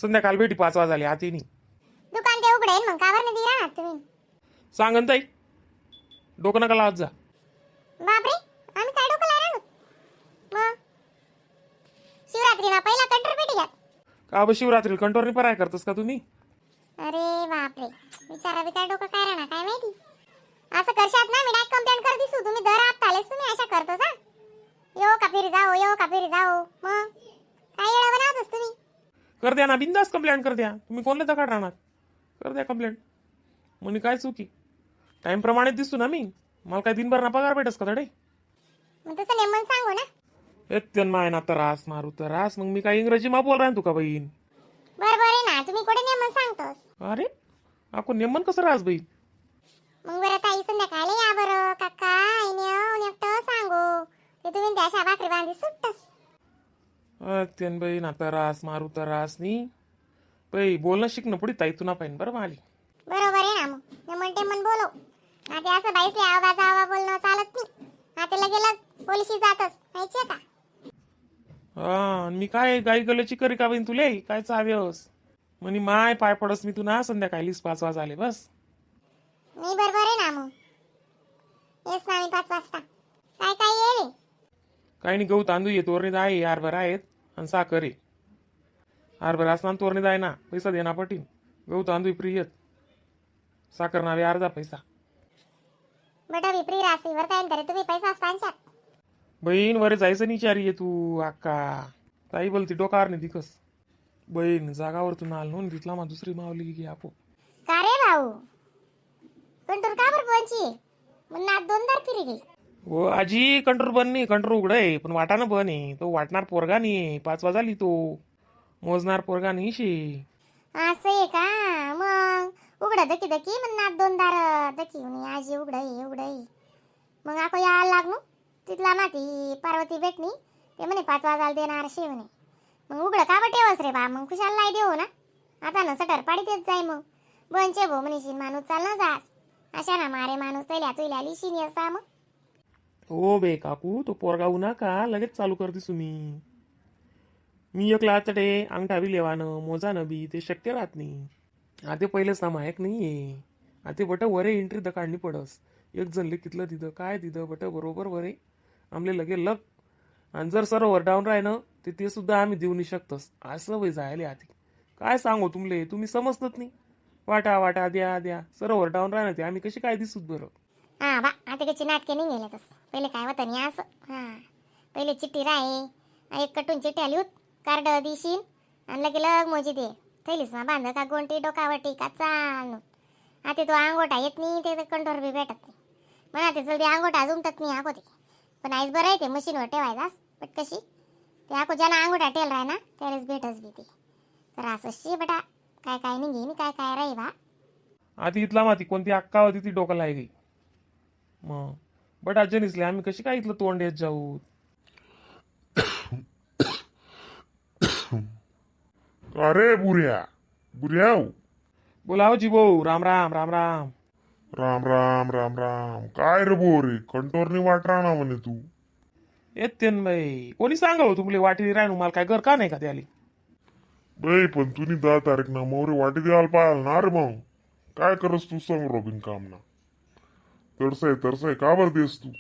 संध्याकाळ भेटी 5 वाजाले आती नाही. दुकान ते उघडेल, मग कावर नाही राहणार तुम्ही? सांगन ताई, डोकं नका लावत जा. बापरे, आम्ही काय डोकं लावणार मग? शिवरात्री ना पहिला कंटर पेटी घ्या. का बा, शिवरात्री कंटोरनी पराय करतस का तुम्ही? अरे बापरे, विचारा बी काय डोकं काय राहणार काय माहिती. असं करशात ना, मी डायरेक्ट कंप्लेंट कर दिसू. तुम्ही दर हप्ता आलेस तुम्ही अशा करतोस. हा, यो का फिरी जाओ, यो का फिरी जाओ, मग काय येडा बनवतोस तुम्ही? कर द्या ना, बिंदास कंप्लेंट कर द्या. तुम्ही कोणला दकाड राहणार? कर द्या कंप्लेंट. म्हणे काय चुकी? टाइम प्रमाणे दिसू ना मी. मला काय दिनभर ना पगार भेटस का तडे? मग तसं नेमन सांगू ना. एक माय ना त्रास मारू त्रास. मग मी काय इंग्रजी मा बोल राहीन तुका बहीण? बरं बरं आहे ना, तुम्ही कुठे नेमन सांगतोस? अरे, आपण नेमन कसं राहस बहीण? मग बरं ताई, संध्याकाळी या बरं. काका आईने येऊन एकटं सांगू ते तुम्ही त्या अशा भाकरी बांधी सुट्टस. त्यान बहीण आता रास मारू त्रास नी बाई, बोलणं शिकणं पुढे ताई तुना पाहिजे बरं माली. बरोबर आहे ना, मग नेमन टेमन बोलो. आता असं बाईसले आवा जावा बोलणं चालत नाही. आता लगे लग पोलिसी जातच माहितीये का? हा, आणि मी काय गाई गल्याची करी का बहीण? तुले काय चाव्यस म्हणे? माय पाय पडस मी तुना, संध्याकाळीच 5 वाज आले बस. नाही, बरोबर आहे ना. मग येस ना मी 5 वाजता. काय काय येईल? काही नाही, गहू तांदूळ ये, तोरणी आहे, हरभरा आहेत आणि साखर आहे. हरभरा असणार तोरणी आहे ना, पैसा देना पटीन. गहू तांदूळ फ्री येत, साखर नावे अर्धा पैसा. बटा विपरी राशी वर काय तरी तुम्ही पैसा पांचात. बहीण, वरे जायचं नाही चारी ये तू. अक्का ताई बोलती डोकार नाही दिकस बहीण. जागावर तू नाल नोन तिथला मा दुसरी मावली की आपो. का रे भाऊ, कंटूर का बरं पंची मग नात दोनदार फिरी गेली? हो आजी, कंट्रोल बंद नाही, कंट्रोल उघडं आहे, पण वाटाणं बन आहे. तो वाटणार पोरगा नाही, 5 वाजाली तो मोजणार पोरगा नाही शे. असं आहे का? मग उघडं दकी दकी मग नात दोनदार दकी म्हणे आजी, उघडं आहे, उघडं आहे. मग आपण यायला लागलो तिथला माती पार्वती भेटणी, ते म्हणे 5 वाजायला देणार शे म्हणे. मग उघडं का बरं ठेवस रे बा? मग खुशाल लाई देऊ ना आता ना सटर पाडी देत जाय. मग बनचे भो म्हणशील माणूस चाल ना जास अशा ना मारे माणूस तैल्या तुल्या लिशीन असा मग. हो बे काकू, तो पोरगा उन्हा का लगेच चालू करते तुम्ही. मी एकला तडे अंगठा बी लेवानं मोजानं बी ते शक्य राहत नाही. आता पहिलेच ना मायक नाही आहे. आता बट वरे एंट्री the काढणी पडस. एक जण कितलं दिदं काय दिदं बट बरोबर वरे आमले लगे लग. आणि जर सर्व्हर डाऊन राही ना ते ते सुद्धा आम्ही देऊ नाही शकतस. असं वय जायले आधी. काय सांगू तुमले, तुम्ही समजतात नाही. वाटा वाटा, द्या द्या, सर्व्हर डाऊन राही ना ते आम्ही कशी काय दिसूत बरं? हा बा, आता कशी नाटके नाही गेले तस. पहिले काय होतं नाही असं. हा, पहिले चिठ्ठी राहे, एक कटून चिठ्ठी आली होत, कार्ड दिशीन आणि लगे लग मोजी दे थैलीस ना बांध का गोंटी डोकावटी का चालू. आता तो अंगोठा येत नाही, ते कंठोर बी भेटत नाही. म्हणा ते जल्दी अंगोठा जुमटत नाही आको ते. पण आईच बरं आहे ते मशीनवर ठेवायलास पण कशी ते आको. ज्यानं अंगोठा ठेल राय ना त्यालाच भेटच बी ते. तर असं शे बेटा, काय काय नाही घेईन, काय काय राही बा. आधी इथला माती कोणती अक्का होती ती डोकाला आहे गई. मग बट आजी निसले आम्ही कशी काय इथलं तोंड येत जाऊ? अरे बुऱ्या, बुऱ्या. बोलाव जी भाऊ, राम राम, राम राम. राम राम, राम राम. काय रे बोरे, कंटोरनी वाट राहणार म्हणे तू? येते न बाई. कोणी सांगाव तुमले वाटी राहणू? मला काय घर का नाही का त्याली? बाई, पण तुम्ही 10 तारीख ना मोरे वाटी द्यायला पाहाल ना रे. मग काय करस तू सांग रोबिन काम ना तरसय तरसय का बरं देस तू?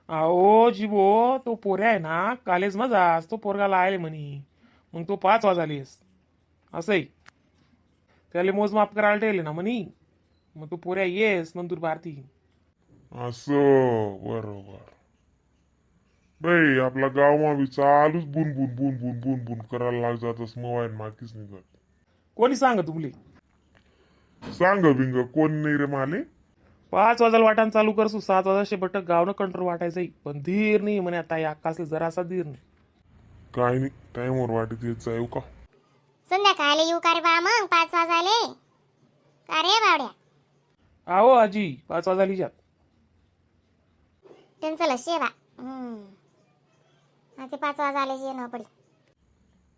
अहो जिबो, तो पोऱ्या आहे ना कॉलेज मजाच तो पोरगाला आले म्हणे. मग तो 5 वाजालीस असंही त्याला मोजमाप करायला ठेवले ना म्हणे. मग तो पोऱ्या येस नंतर भारती. असं, बरोबर. बाई, आपला गाव बी चालूच बुन बुन बुन बुन बुन बुन करायला लाग जातस मोबाईल माकीच निघत. कोणी सांग तुमले? सांग बिंग कोण नाही रे माले. 5 वाजायला वाटाण चालू करसू, 7 वाजाशे बट गावनं कंट्रोल वाटायचंय, पण धीर नाही म्हणे. आता या आकाशला जरासा धीर नाही. काय नाही, टाइमवर वाटीत येत जाऊ का? संध्याकाळी येऊ का रे बा मग 5 वाजाले? का रे बावड्या? आहो आजी, 5 वाजाली जात. त्यांचं लक्ष आहे बा. आता 5 वाजाले जे न पडी.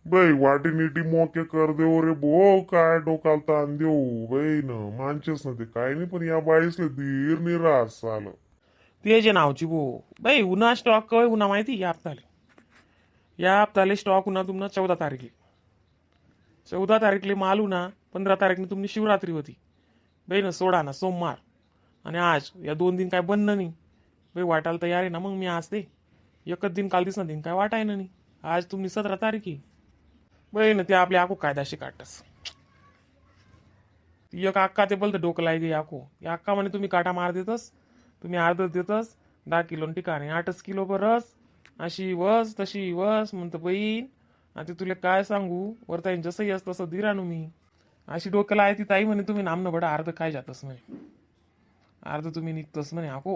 बाई, वाटी नीटी मोके कर देऊ रे भो. काय डोकाला ताण देऊ बाई न मानचेच ना ते. काय नाही, पण या बाईसले धीर नाही राहत आलं. ते जे नावची भो बाई, उन्हा स्टॉक कवय उन्हा माहिती? या हप्ताले, या हप्ताले स्टॉक उन्हा तुम्हाला 14 तारखे. 14 तारीखले मालू ना, 15 तारीखने तुमची शिवरात्री होती बाई ना, 16 ना सोमवार आणि आज या 2 दिन काय बनणं नाही बाई. वाटायला तयार आहे ना मग मी आज ते एकच दिन काल दिसना दिन काय वाटाय ना नाही. आज तुम्ही 17 तारीख आहे बाई ना. ते आपल्या आको कायदाशी काटस ती एक अक्का ते बोलतं डोकं लाय गे आको. ती अक्का म्हणे तुम्ही काटा मार देतस, तुम्ही अर्धच देतस, 10 किलो ठिकाणी 8च किलो बरस, अशी वस तशी वस म्हणतं बहीण. आता तुला काय सांगू, वरता जसं यस तसं दिरानू मी. अशी डोक्याला आहे ती ताई म्हणे तुम्ही नामनं बडा अर्ध काय जातस म्हणे, अर्ध तुम्ही निघतस म्हणे, आको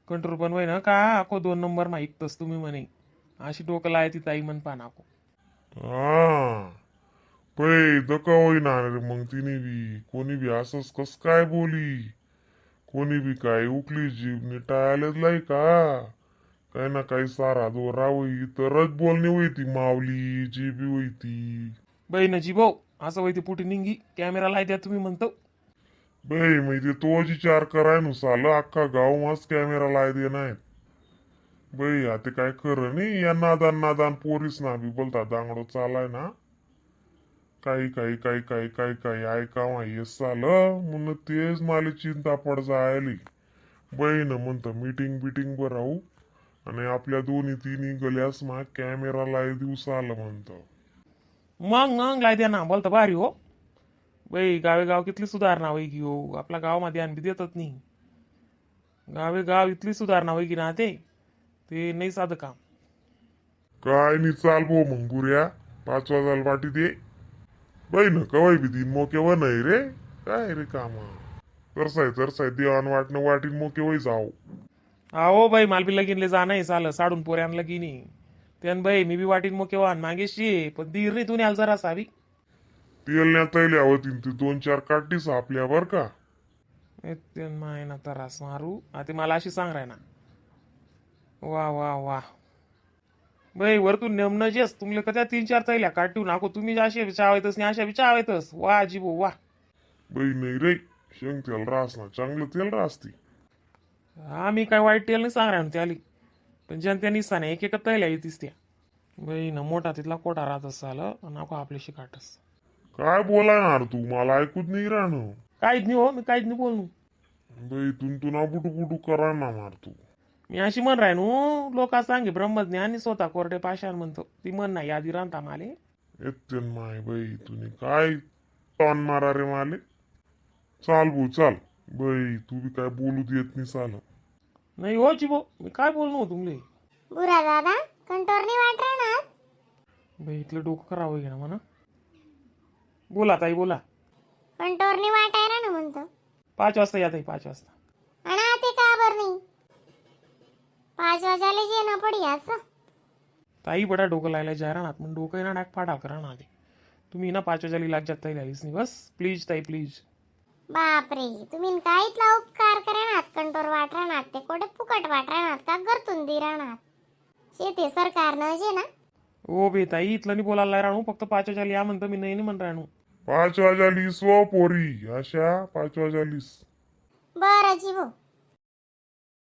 कंट्रोल बनवाय ना का आको 2 नंबर मा ऐकतस तुम्ही म्हणे. अशी डोक्याला आहे ती ताई म्हण पान आको. हा पै दका होईना रे मग तिने बी कोणी बी असंच कस काय बोली, कोणी बी काय उकली जीभ निटायलाच लाई का काही ना काही सारा दोरा होई तरच बोलणी होई ती मावली जी बी होई ती. बाई ना जी भाऊ असं वय ती पुटी निंगी कॅमेरा लाय द्या तुम्ही म्हणतो. बाई म्हणजे तो विचार कराय नुसाल अख्खा गाव मास कॅमेरा लाय दे नाहीत बाई. आता काय खरं नाही या नादान नादान पोरीस ना बी बोलता दांगडो चालाय ना, काही काही काही काही काही काही ऐकावा हे चालं म्हणून तेच मला चिंता पड जायली बहीण. म्हणतं मीटिंग बिटिंग बरावू आणि आपल्या दोन्ही तिन्ही गल्यास मा कॅमेरा लाय दिवस आलं म्हणतं. मग मग लाय द्या ना बोलता भारी हो बाई. गावे गाव कितली सुधारणा होई की हो, आपल्या गावामध्ये आणखी देतच नाही. गावे गाव इथली सुधारणा होई की ना, ते ते नाही साधं काम. काय नाही चाल भो मग बुऱ्या, 5 वाजायला वाटी दे बाई न कवाय बी दिन मोके व नाही रे काय रे काम तरसाय तरसाय देवान वाटणं वाटीन मोके वय जाऊ. अहो बाई माल बी लगीनले जाणं आहे चाल साडून पोऱ्यान लगीनी त्यान बाई मी बी वाटीन मोके वाहन मागेशी पण दीर नाही तुम्ही आल जरा सावी. तेलण्या तैल्या होतीन ती 2-4 काटीस आपल्या बर का. माय ना तरास मारू आता मला अशी सांग राय ना. वा वा वा बाई वरतून नेमणं जेस तुमले कद्या 3-4 तैल्या काटू नाको तुम्ही असे चावायतस नाही अशा विचावायतस वा जिबो वा. बाई नाही रे शेंग तेल रास ना चांगलं तेल रासती. हा मी काय वाईट तेल नाही सांग राय त्याली पण ज्या त्या निसाने एक एक तैल्या येतीस त्या बाई ना मोठा तिथला कोटा राहत असाल नको आपल्याशी काटस. काय बोलाणार तू मला ऐकूच नाही राहणं. काहीच नाही हो, मी काहीच नाही बोलू. बाई तुन तुना बुटू बुटू करा ना मार तू. मी अशी म्हण राय नू लोका सांगे ब्रह्मज्ञान आणि स्वतः कोरडे पाषाण म्हणतो ती म्हण नाही यादी राहता माले. येते माय बाई तुम्ही काय ताण मारा रे माले. चाल भाऊ चाल बाई तू बी काय बोलू देत नाही चाल. नाही हो चिबो मी काय बोलणं हो तुमले. बुरा दादा कंटोर नाही वाट राहणार. बाई इथलं डोकं करावं घे ना म्हणा. बोला ताई बोला. कंटोर नाही वाटाय ना म्हणतो. 5 वाजता या ताई, 5 वाजता. आणि ते का बर नाही 5 वाजायला येणं पडी असं. ताई बडा डोकं लायला जाय राहणार पण डोकं ना डाक फाडा करा ना ते तुम्ही ना 5 वाजायला लाग जात ताई आलीच नाही बस प्लीज ताई प्लीज. बापरे तुम्ही काय इथला उपकार करणार कंटोर वाट राहणार ते कोठे फुकट वाट राहणार का घरतून दी राहणार शेती सरकारनं जे ना. ओ बे ताई इथलं नाही बोलायला राहणू फक्त 5 वाजायला या म्हणतो मी नाही नाही म्हण राहणू. 5 वाजालीस व पोरी अशा 5 वाजालीस. बरं जीवो.